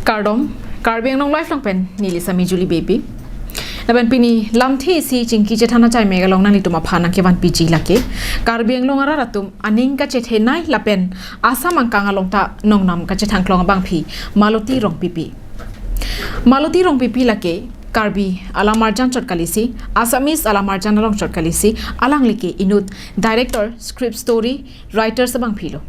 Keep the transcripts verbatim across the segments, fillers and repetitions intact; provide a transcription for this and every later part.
Kardom, Karbi Anglong Live along pen neli Sami Julie Baby. Lapen pini lamthe isi chingki chethan achai mega along nanglitum aphan nangkevan piji lake Karbi Anglong arat atum aning kachethenei lapen Assam angkang along ta nongnam kachethangklong abangpi Maloti Rongpipi. Maloti Rongpipi lake Karbi alamarjan chot kalisi, Assamese alamarjan along chot kalisi, alangli ke inut director, script story writers abangpi lo.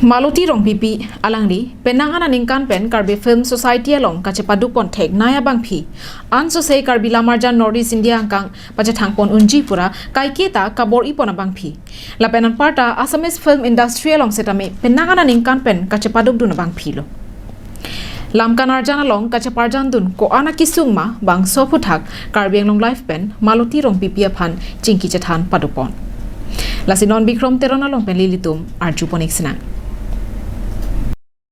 Maloti Rongpipi alangli penang an aningkan pen Karbi Film Society along kachepaduk pon theknei abangpi, ansose Karbi alamarjan North East India angkang pachethang pon unji pura kaike ta kabor-i pon abangpi. Lapen anparta Assamese film industry along setame penang an aningkan pen kachepaduk dun abangpi lo. Lam kanarjan along kacheparjan dun ko-an akesung ma bangso aphuthak Karbi Anglong Live pen Maloti Rongpipi aphan chingki chethan paduk pon. Lasi non Bikrom Teron along pen nelitum arju pon-ik sinang.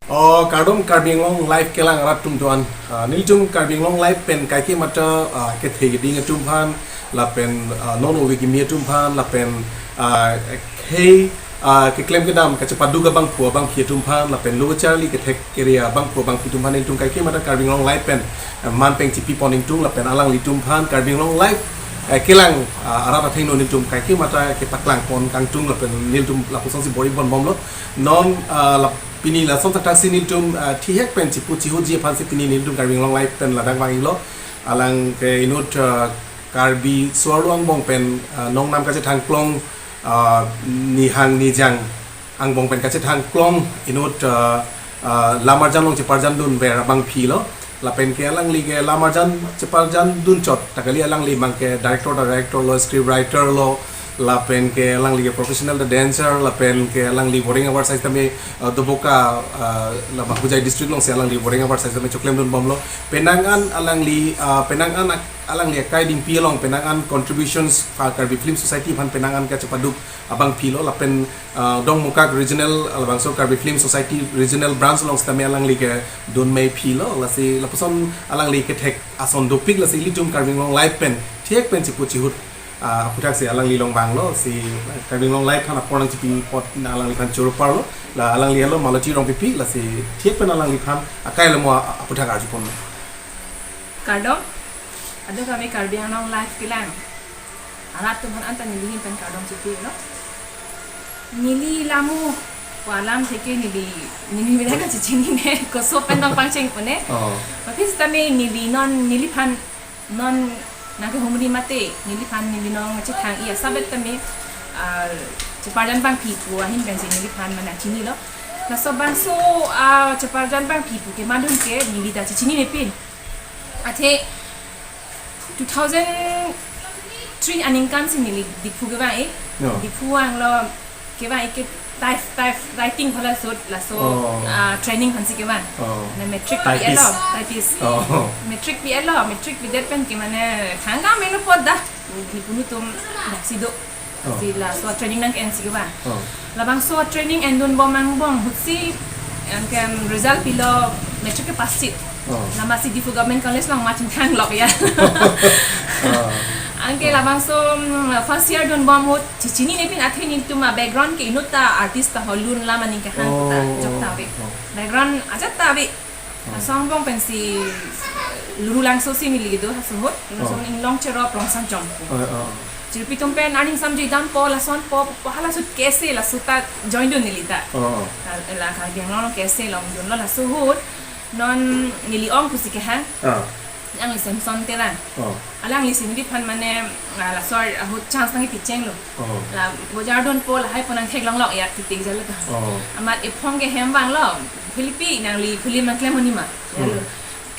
Oh, kardom Karbi Anglong Live kelang arat atum doan. Ah, nelitum Karbi Anglong Live pen kaike mata, ah, kethe keding atum aphan, lapen, ah, non ove kimi atum aphan, lapen, ah, khei, ah, keklem kedam kachepaduk abangphu abangphi atum aphan, lapen lo charli kethek keria abangphu abangphi atum aphan nelitum kaike mata Karbi Anglong Live pen, ah, man peng chipi pon ingtung, lapen alanglitum aphan Karbi Anglong Live, eh, kelang, ah, arat athengno nelitum kaike mata kepaklang pon kangtung, lapen nelitum lapuson si bor-i pon bomlo. Non, ah, lap-, pini lason thakthak si nelitum, ah, thihek pen chipu chihutji aphan si pini nelitum Karbi Anglong Live pen ladak vang-iklo. Alang ke inut, ah, Karbi so-arlo angbong pen, ah, nongnam kachethangklong, ah, nihang nijang angbong pen kachethangklong inut, ah, ah, alamarjan along cheparjan dunver abangpi lo. Lapen ke alangli ke alamarjan cheparjan dun chot ta kali, alangli abang ke director ta director lo, script writer lo, lapen ke alangli ke professional ta dancer, lapen ke alangli Boreng avar side tame, ah, Doboka, ah, labang Hojai district alongsi alangli Boreng avar side tame choklem dun bomlo. Penang an alangli, ah, penang an ak-, alangli akai dingpi along penang an contributions, ah, Karbi Film Society aphan penang an kachepaduk abangpi lo, lapen, ah, Dongmukak regional, ah, labangso Karbi Film Society regional branch along setame alangli ke dun meiphi lo, lasi lapuson alangli kethek ason dopik, lasi ilitum Karbi Anglong Live pen thihek pen chipu chihut, ah, aphuthak si alangli along vanglo, si Karbi Anglong Live aphan apor nangchipi apot alangliphan choro parlo, la alangli helo Maloti Rongpipi, lasi thihek pen alangliphan akai alomo aphuthak arju pon. Kardom, ado kami Karbi Anglong Live kelang arat atum aphan anta neli ahin pen kardom chipilo. Neli lamu pu alam theke neli, neli mena kachechinine, koso pen dong pangcheng pone. Oh. Aphi setame neli non neliphan non nangkehumri mate, neliphan neli nangchethang-i asabet tame, ah, cheparjan abangpi pu ahin pensi neliphan mane chinilo. Laso bangso, ah, cheparjan abangpi pu keman dun ke neli ta chechinine pin. Athe two thousand three aningkan si neli Diphu kevang-ik. No. Diphu vanglo kevang-ik ke type, type writing hala sot laso, oh, ah, training aphansi kevang. Oh. Na matric pi-etlo, typist. Typist. Oh. Matric pi-etlo, matric pidet pen ke mane thangka melo apot dak nipunu atum daksi do. Oh. Si laso training nang-ensi kevang. Oh. Labangso training endun bom angbong ahut si anke result pilo, matric kepass chit. Oh. Lama si Diphu Government College along ma chingthang lok ya. Oh. Anke labangso, mm, first year dun bom ahut chechinine pin, athe nelitum abackground ke inut ta artist ta ho, lun lam aning kehang ta, oh, jok ta ave. Oh. Background ajat ta ave. Laso angbong pensi Lurulangso si neli kedo, laso ahut, laso, oh, Inglong Cherop Rongsanchong pu. Oh, oh. Chirpi atum pen aning samjui dampo, lason po, po hala sut kese, laso ta join dun neli ta. Oh, oh. La, la Karbi Anglong kese longdunlo, laso ahut non neli ong pusi kehang. Ah. Alangli Samson Terang. Oh. Alangli si neliphan mane, ah, laso ahut chance nangkepi chenglo. Oh. La bojar dunpo, lahai po nangtheklong lok ya, titik jalo ta. Oh. Amat ephong ke hem vanglo, Philippi nangli film nangklem unji ma. Hmm. Jalo.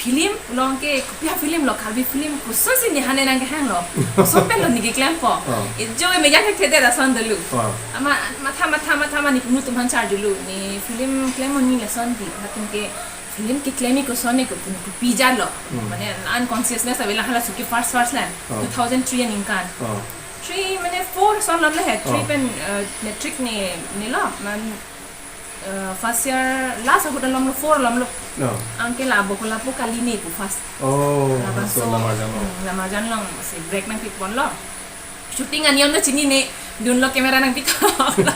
Film along ke, kopi a-film lo, Karbi film, kosonsi neli hane nangkehanglo. Koson pen lo neli keklempo. Oh. Ejo me yang ke thede lason dolo. Oh. Amat matha, matha, matha, ma nipunu atum aphan charjulo. Neli film klem unji lason di, latum ke film keklem-i koson ne ko punu kopi jalo. Hmm. Mane unconsciousness ave la, hala suki first, first la. Oh. Two thousand three aningkan. Oh. Three mane four ason lom le he, three, oh, pen, eh, matric ne, nelo, man, eh, first year last ahut alomlo, four alomlo. Oh. Anke la Bokola pu kali ne pu first. Oh, labangso, laso alamarjan along. Hmm, alamarjan along si break nangpi ponlo. Shooting anion lo chinine, dunlo camera nangpikoklo.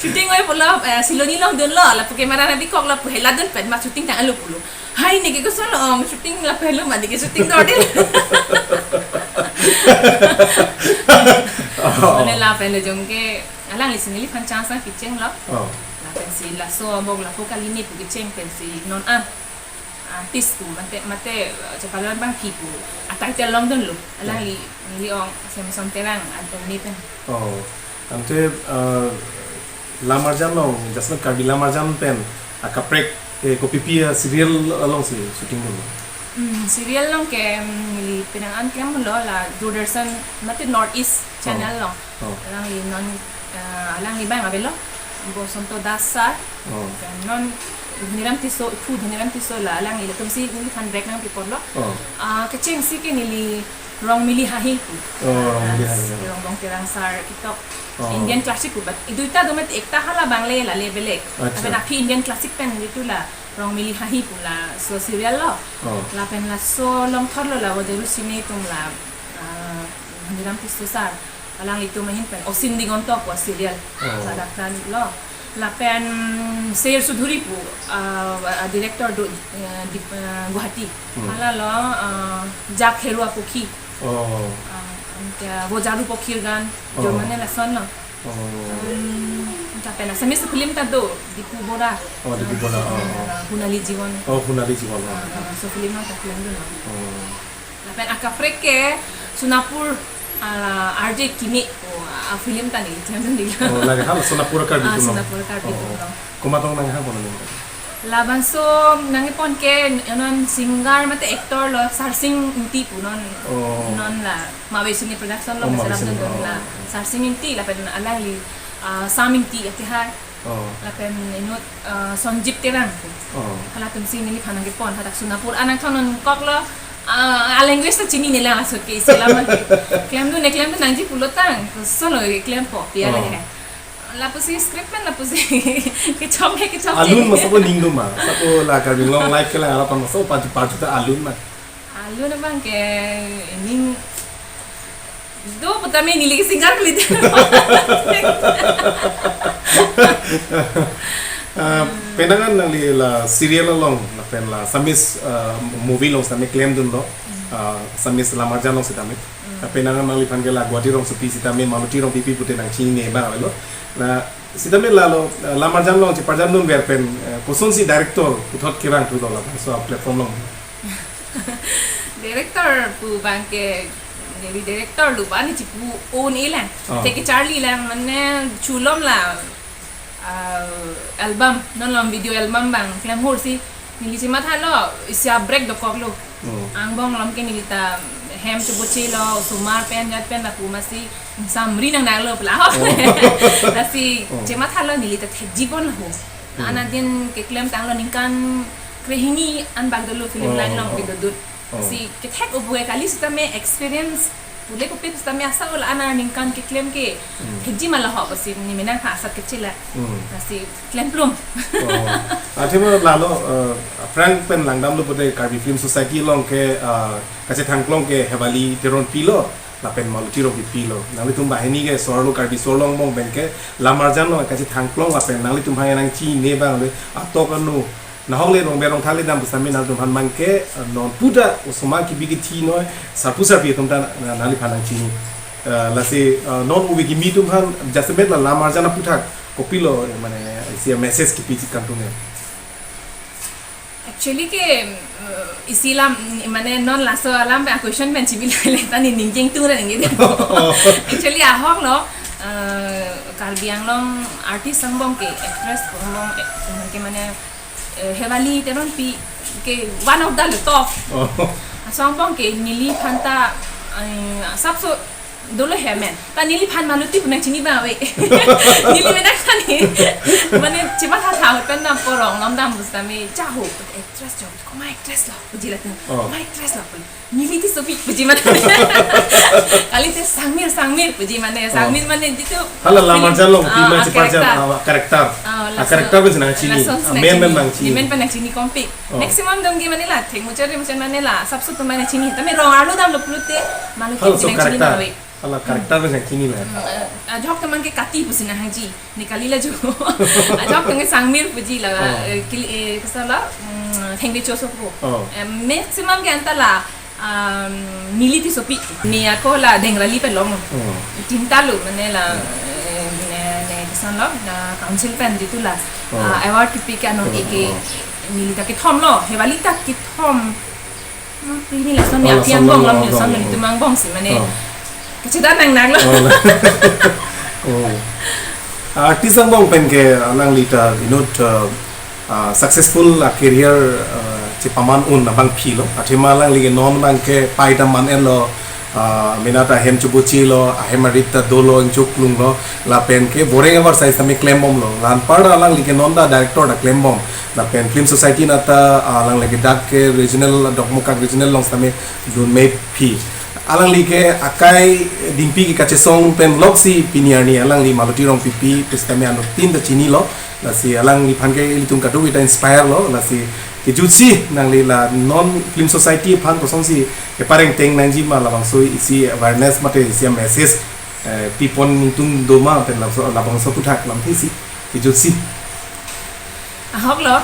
Shooting oi pulo, eh, Siloni along dunlo, lapu camera nangpikoklo, pu hela dun pen ma shooting tanglo pulo. Hai neke koson lo ong, shooting lapu helo ma neke shooting dorde. Oh. Mane lapen lo jong ke, alangli si neliphan chance nangpichenglo. Oh. Lapen si laso abang lapu kali ne pu kecheng pen si non an artist pu mate mate, eh, chepalon abangpi pu a title along dunlo. Alangli, neli ong Samson Terang, Antony pen. Oh, ante, eh, Lamarjan along, Jasmine Karbi Lamarjan pen akaprek, eh, kopipi a serial alongsi shooting dunlo? Hmm, serial along ke, hmm, neli penang an klem lo la Doordarshan mate North East channel along. Oh. Alangli non, eh, alangli abang avelo, Bosonto Das sir. Oh. Pen non Dhoniram Tisso, pu Dhoniram Tisso la alangli latumsi neliphan break nangpiponlo. Oh. Ah, kechengsi ke neli Rongmili Hahi pu. Oh, Rongmili Hahi. Ah, Rongbong Terang sir ketok. Oh. Indian classic pu, but iduita do mate ekta hala bang le, la le belek. Acha. Lapen aphi Indian classic pen itum la Rongmili Hahi pu laso serial lo. Oh. Lapen laso along thotlo la Wajaru Cine atum la, ah, Dhoniram Tisso sir. Alanglitum ahin pen Osin Digonto pu a serial. Oh. Ladak dan lo. Lapen Seyir Sudhuri pu, ah, ah, director do, eh, di, eh, Guwahati. Hmm. Hala lo, ah, Jak Herua Pokhi. Oh. Ah, ante Bojaru Pokhir Gan. Oh. Jo mane lason lo. Oh. Hmm, lapen Assamese film ta do, Dipu Bora. Oh, Dipu Bora, oh, oh. Ah, Hunali Jiwon. Oh, Hunali Jiwon, oh. Ah, ah, laso film nangta film dunlo. Oh. Lapen akaprek ke Sonapur, ah, R J Kimi, oh, a film ta neli klem dun dilo. Oh, lake hala Sonapur Karbi. Ah, atum along. Sonapur Karbi, oh, atum along. Komat along nanghang pon nang? Labangso nangpon ke non singer mate actor lo Sarsing Ingti pu non, oh, non la Mawei Cine Production along, oh, Mawei Cine, selam dun, oh, la, oh. Sarsing Ingti lapen alangli, ah, Sam Ingti ati hai. Oh. Lapen inut, eh, Sonjip Terang. Oh. Halatumsi neliphan nangkepon, hadak Sonapur an nangthon non koklo, ah, a language ta chinine lang asut ke isi alam ke. Klem dun ne klem dun nangji pulo tang, solo klempo, pi ale, oh, he. Lapusi script pen lapusi kechom ke kechom. Alun chinine. Masabo ning do ma, sabo la Karbi Anglong life kelang arat masabo paju paju ta alun ma. Alun abang ke ning do putame neli ke singer kali. Ah, penang an nangli la serial along, lapen la Assamese, ah, movie along sitame klem dunlo. Ah, Assamese Lamarjan along sitame. Ah, penang an nangliphan ke la Guwahati rongsopi sitame Maloti Rongpipi pute nangchinine abang avelo. La sitame lalo, ah, Lamarjan along cheparjan dunver pen, eh, kosonsi director puthot kerang thulo labangso platform along? Director pu abang ke, neli director lo ba ne chipu un-e lang. Oh. Te kecharli lang mane chulom la, ah, album, non lom video album abang klem hursi neli chemathalo, isi a break dokoklo. Oh. Angbong along ke neli ta hem chebochelo, osomar pen jat pen lapu masi samri nang nanglo pla. Oh. Lasi, oh, chemathalo neli ta thekji ponlo ho. Hmm. Anadin keklem tanglo ningkan krehini an bak dolo film, oh, line along, oh, kedodot. Oh. Si kethek obu ke kali sitame experience pule kopi sitame asa ol ana ningkan keklem ke, hmm, thekji ma laho pusi ne menang ha asat kechela. Hmm. Lasi klem plum. Oh. Athema lalo, eh, aphrang pen langdamlo pute Karbi Film Society along ke, eh, kachethangklong ke Hewali Teronpi lo. Lapen Maloti Rongpipi lo. Nanglitum banghini ke so-arlo Karbi so-arlo angbong pen ke Lamarjan along kachethangklong lapen nanglitum aphan nangchinine abang le atok anu nahok le rongbe rongtha le dam pusitame nanglitum aphan abang ke, eh, non puta osomar kibi kithi noi sarpo sarpi atum ta, eh, nangliphan nangchini. Eh, lasi, eh, non ove kimi atum aphan jasemet la Lamarjan aputhak kopilo, eh, mane isi a message kipi chikandung ya? Actually ke, uh, isi alam, mane non laso alam pen question pen chibi lele ta ne ning jeng tung ra ning jeng. Actually ahok lo, uh, Karbi Anglong artist angbong ke, actress angbong, eh, ke mane, eh, Hewali Teronpi ke one of the top. Oh. Laso angbong ke neliphan ta, eh, sabso dolo he men. Ta neliphan Maloti pu nangchini abang ave. Neli menang ta ne. Mane chematha tha ahut pen dam porong nom dam pusitame jaho. Actress jo. Komat actress lo. Puji latum. Oh. Komat actress lo. Neli Tissopi puji mane. Kalite Sangmir, Sangmir puji mane. Oh. Sangmir mane jitu hala film, Lamarjan along, ah, pi ma ah, cheparjan, character. Ah, character. Ah, A character pen si nangchini, lason a si men pen nangchini, nangchini. Ni men pen nangchini kompik. Oh. Maximum dong ke mane la, thek muchar muchar mane la, sapsap atum mane chini. Tame rong arlo damlo pulote, malu thek si nangchini. Halaso character. Mane. Hala character pen nangchini la. Hmm, eh, ajok teman ke Kati pusi nanghangji. Ne kali la jo. Ajok teman ke Sangmir puji la, oh, eh, kili, eh, kosonlo, hmm, Thengdecho sopo. Oh. Eh, maximum ke anta la, um, Mili Tissopi. Ne ako la Dengrali pen long. Oh. Tinta lo, mane la, hmm, eh, ne, ne kosonlo, la council pen jitu la, oh, ah, award kipi ke anon, oh, eke, oh, Mili ta kethom lo, Hewali ta kethom. Hmm, pini lason, oh, ni api lason angbong long, lam ni lason long, ni, oh, tumang bong si mane. Oh. Kachida nang nang lo. Oh, la. Oh. Artist angbong pen ke alangli ta inut, uh, uh, successful, uh, career, uh, chepaman un abangpi lo. Athema alangli ke non abang ke pai ta man-en lo, uh, mena ta ahem chubuchi lo, ahem arit ta dolo, ingchuk lung lo, lapen ke boreng abar sai sami klembom lo. La anpar ta alangli ke non ta director ta klembom. Lapen Film Society nata, uh, alangli ke dak ke regional, Dokmoka regional along sami dun mephi. Alangli ke akai Dingpi ke kachesong pen lok si pini arni alangli Maloti Rongpipi pusitame anuttin ta chini lo. Lasi alangliphan ke ilitum kadokave ta inspire lo. Lasi kejutsi nangli la non Film Society aphan kosonsi kepareng teng nangji ma, labangso isi awareness mate isi message, eh, pipon ningtung do ma pen labangso, labangso aphuthak lamthe si kejutsi. Ahok lo,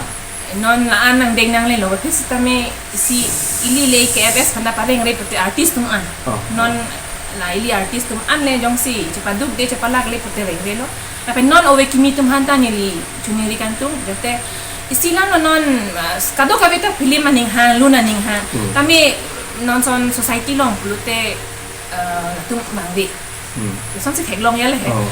non la-an nangdeng nanglelo, pusitame isi ili le K F S aphan ta parengre pute artist atum an. Oh. Non la ili artist atum an le jongsi chepaduk de chepalak le pute rengre lo. Lapen non ove kimi atum aphan ta neli chuningri kangtung, jate isi lam lo non, ah, kadokave ta film aning hang, lun aning hang. Hmm. Tame non ason society along pulote, ah, latum mangve. Hmm. Lasonsi theklong ya le he. Oh.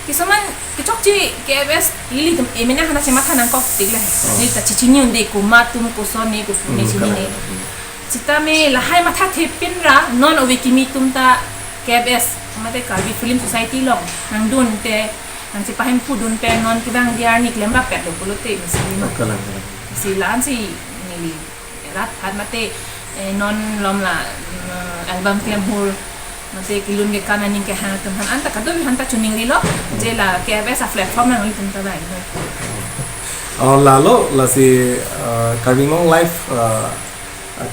Kisuman kechokche K F S ilitum emena hana chematha nangkok tik le he. Oh. Neli ta chechini un-e komat atum koson ne kopi ne, hmm, chini ne. Kalang. Hmm. Sitame lahai mathathe pin ra non ove kimi atum ta K F S mate Karbi Film Society along nangdun te, nangchepahemphu dun te non kevang diar ni klem rapet lo pulote mesi ma. Oh, kalang, kalang. Si la-an si neli rat phan mate, eh, non lom la, mm, album klem hur, mate kelun kekan aning kehang atum aphan anta kadokave aphan ta chuningri lo, je la K F S a-platform nanglitum ta dai lo. Oh, lalo, lasi, eh, Karbi Anglong Live, eh,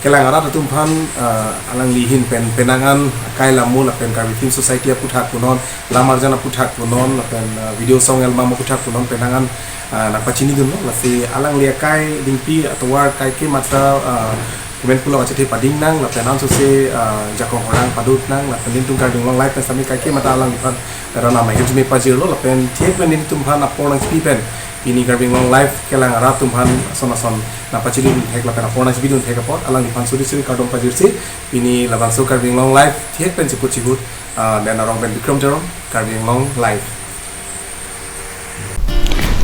kelang arat atum aphan, eh, alangli ahin pen penang an akai la mo lapen Karbi Film Society aphuthak punon, lam arjan aphuthak punon, lapen, eh, video song album aphuthak punon penang an, ah, nangpachini dunlo, lasi alangli akai Dingpi atovar kaike mata, ah, komantu along achethe pading nang, lapen ansose, ah, jakong horang padut nang, lapen nelitum Karbi Anglong Live pen sami kaike mata alangliphan, karon ama hirjume pajirlo, lapen thik pen nelitum aphan apor nangchipi pen, pini Karbi Anglong Live kelang arat atum aphan ason ason nangpachini dun thek lapen apor nangchipi dun thek apot, alangliphan suri suri kardom pajirsi, pini labangso Karbi Anglong Live thik pen chiput chihut, ah, pen arong pen Bikram Teron, Karbi Anglong Live.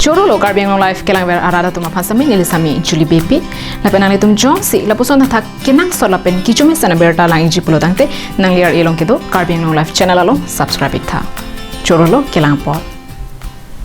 Choro lo Karbi Anglong Live kelangver arat atum aphan sami neli sami Julie Beypi. Lapen nanglitum jongsi lapuson athak kenangsot lapen kechomesen abirta lang-ikji pulo tangte nangli ar-e along kedo Karbi Anglong Live channel along subscribe iktha. Choro lo kelang apor.